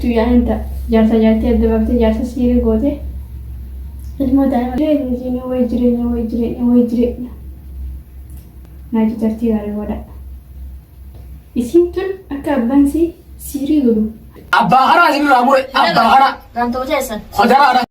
Biiftuu yaa'in ta'a. Jaarsa jaartii adda baaftee jaarsa siirii goote. Ilmoo daa'ima jireenya jireenya wayi jireenya wayi jireenya wayi jireenya. Naaji jartii gaarii godha. Isiin tun akka abbaan sii siirii godhu. Abbaa karaa isinirraa mure abbaa karaa Gantoota eessan? hodaraadha.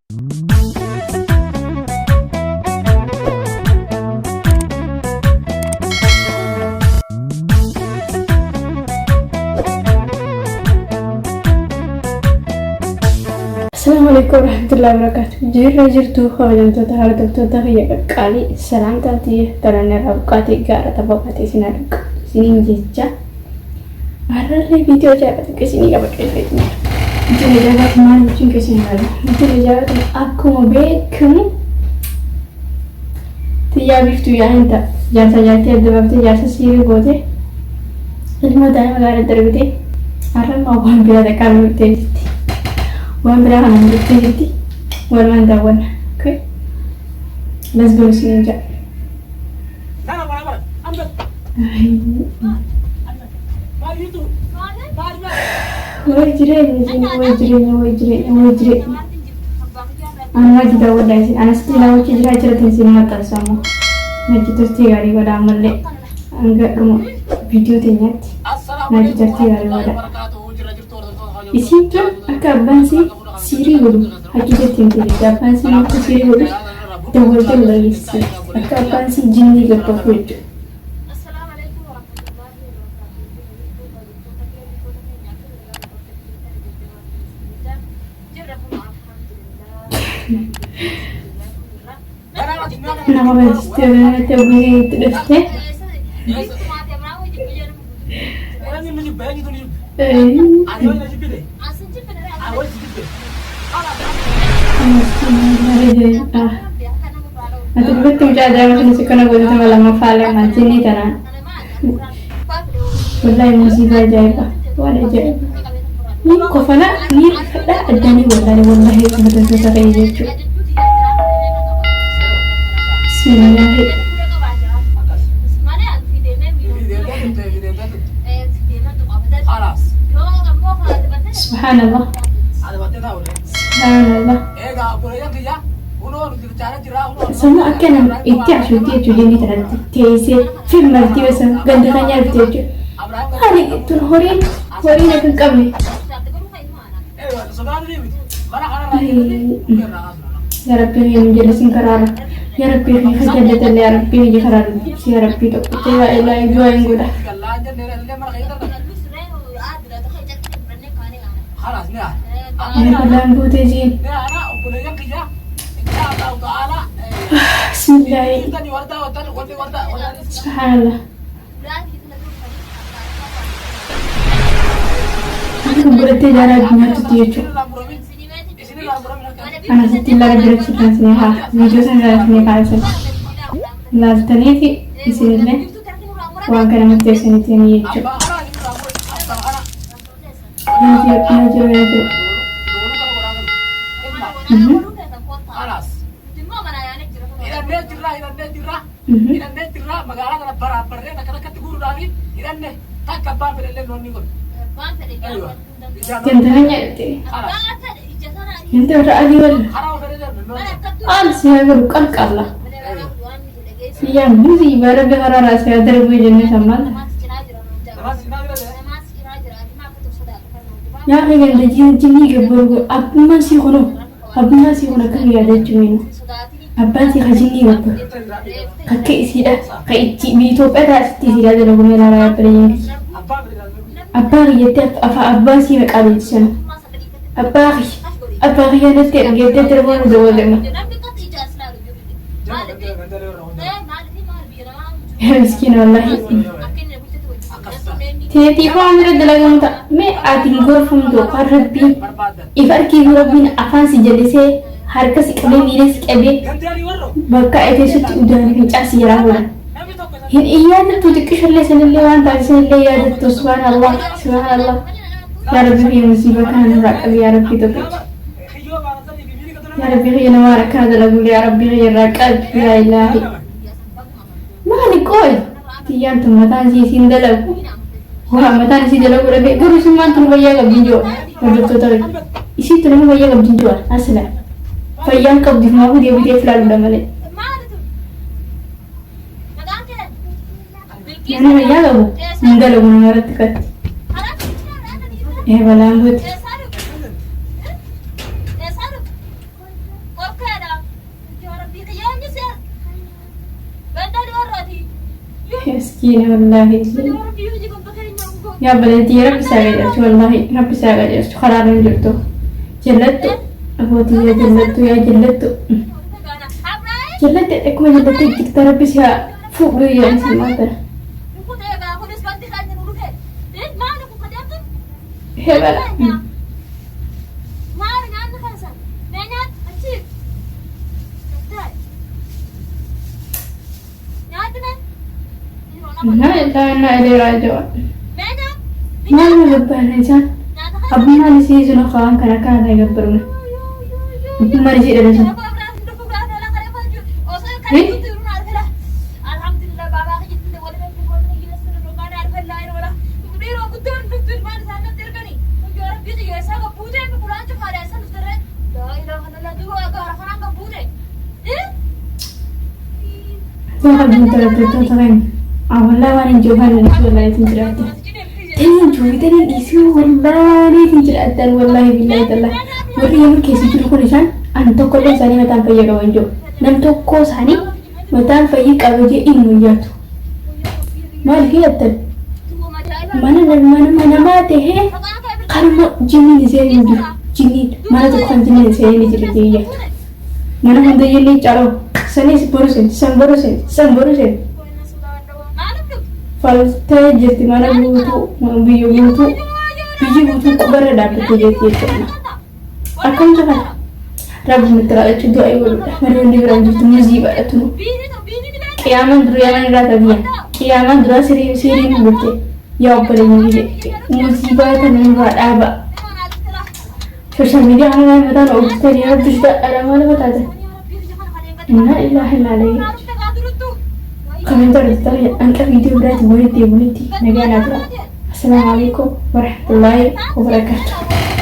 Assalamu alaikum warahmatullahi wabarakatuh. Jirra jirtu kabajamtoota hordoftoota kiyya qaqqaalii salaamtaa tiyya tanan irraa buqqaatee gaara tapha isin haa isiniin jecha har'allee viidiyoo ajaa'ibaa tokko isinii qabadhee dhufee jira. Viidiyoo ajaa'ibaati maal jechuun keessan hin malu. Viidiyoo ajaa'ibaatiin akkuma beekamu Tiyyaa biiftuu yaa'in ta'a. Jaarsa jaartii adda baaftee jaarsa siirii goote ilmoo daa'ima gaara darbite har'a immoo waan biraa takkaa nu dhuftee jirti. Waan biraa kana nu dhuftee jirti. Walumaan daawwanna. Okay? Let's go isiniin jedha. Way jireenya jireenya way jireenya way jireenya way jireenya. Anuma itti daawwadha isin anasitti daawwachuu jira achirratti isin maxxansa ammoo. Najji turtii gaarii godha ammallee hanga dhuma viidiyoo teenyaatti najji turtii gaarii godha. Isiin tun akka abbaan sii siirii godhu hajji jetti himte jirti. Abbaan sii akka siirii godhus dawwaltee nu dhageessise. Akka abbaan sii jinnii gabbafu jechuudha. Nama barsiistee irratti ogeeyyii itti dhuftee. Ati duratti mucaa daa'ima kunis akkana goote nama lammaffaa lama jinnii tanaan. Wallahi musiibaa ajaa'iba waan ajaa'iba. Ni kofala ni rifadha addaanii wallahi wallahi kabajamtoota ta'e jechuudha. Bismillaahi. Subhaanallah. Subhaanallah. Sammuu akka nama itti ashuutti jechuudha jinni tanatti teessee firmartii osoo ganda kan nyaatti jechuudha. Maali tun horiin horiin akka hin qabne. Yaa Rabbi kiyya nu jallisin karaarra. Yaa Rabbi kiyya ka jallatalle yaa Rabbi kiyya karaarra nu ibsi yaa Rabbi tokkicha yaa ilaahi du'aa hin godha. Mee balaan buutee jiin. Bismillaahi. Subhaanallah. Akka godhattee jaaraa addunyaatti jechuudha. Ana sitti ilaala jiraachuu kan isin haa viidiyoo sana irraa isin kaasan ilaaltaniiti isinillee waan kana murteessaniitiin jechuudha. Yaa jiru yaa jiru yaa jiru. Hidhannee jirra magaalaa kana baraabbarree takka takkatti guuruudhaaf hidhanne takka abbaan fedhellee loon ni godhu. Ganda nyaate. Ganda irra adii wal. Al si haa galu qalqalla. Yaa muzi bara gara si haa darbu jennee sammaata. Yaa ganda jinnii gabbaru abbummaan sii kunoo abbummaan sii kun akkam yaadachuu meenu. Abbaan sii ka jinnii gabbaru. Akka isiidha ka itti biyya Itoophiyaa irraa asitti isiidha dalagu mee ilaalaa yaabbalee Abbaa kiyyatti afaa abbaa sii maqaa beeksisan. Abbaa kiyya abbaa kiyya natti ergeettee telefoona dawwalema. Miskiina wallaahi. Teetii koo amira dalagamu ta'a. Mee ati hin gorfamtu kan rabbiin if arkiifu rabbiin afaan si jallisee harka si qabee miila si qabee bakka eteessutti udaanii fincaa si jalaa fuudhan. Hin iyyadattu xiqqishollee sanillee waan taasisanillee yaadattu subhaanallah subhaanallah. Yaa Rabbi kiyya musiibaa kana nurraa qabi yaa Rabbi tokkicha. Yaa Rabbi kiyya nama waan akkana dalagulle yaa Rabbi kiyya irraa qabi yaa ilaahi. Maali qooyi? Tiyyaan tun mataan isii isiin dalagu. Waa mataan isii dalagu dhabee garuu isin maan tun fayyaa qabdi ijoo. Hordoftoota isiitu nama fayyaa qabdi hin jiru asila. Fayyaan qabdi maafuu deebitee filaaluudha malee. Namni fayyaa qabu hin dalagu nama irratti katti. Ee balaan gooti. Miskiina wallaahi. Yaa obboleettii rabbi isaa qajeelchu wallaahi rabbi isaa qajeelchu karaa irra hin jirtu. Jallattu abbootii yaa jallattu yaa jallattu. Jallatte akkuma jallatte jirta rabbi si haa fuudhu yaa isin maal tana. Hebala. Innaa illaa innaa ilee raaja'uun. Maal nu gabbaarra isaan? Abbummaan isii sun akka waan kana akkana ta'e gabbaruna. Abbummaan isii dhala sun. Yaa hordoftoota keenya. Awwallaa waan hin jiru kan inni wallaahi isin jiraatti. Tanii jiru tanii dhiisuu wallaahi isin jiraattan wallaahi billaahi tallaahi. Warri yeroo keessa jiru kun isaan an tokkollee isaanii mataan fayya qaban jiru. Nam tokkoo isaanii mataan fayyi qaba jee hin mul'atu. Maaliif jettan? Mana mana namaa tahee kanuma jinniin isee hin jiru. Jinniin mana tokko kan jinniin isee hin jiru jee yaadu. Mana hunda jinniin caloo. Sanis boru seenti, san boru seenti, san boru seenti. Faltee jirti mana guutuu, biyya guutuu, biyyi guutuu qubarra dhaabbattee jirti jechuudha. Akkam kana rabbi nutti raadhachuu du'aa godhudha. Malee wanni biraan jirtu muziibaadha tunu. Qiyaamaan dura yaman irraa tabiya. Qiyaamaan dura sirii siriin hin bulte. Yaa obboleeyyan biyya muziibaa tana nurraa dhaaba. Sooshaal miidiyaa kana mataan oolchitanii rabbi sodaadhaa maal taatan. Innaa illaahi maalee. Comment irratti hanga viidiyoo biraatti walitti deebinutti nagaa naa tura. Assalaamu alaikum warahmatullaahi wabarakaatuh.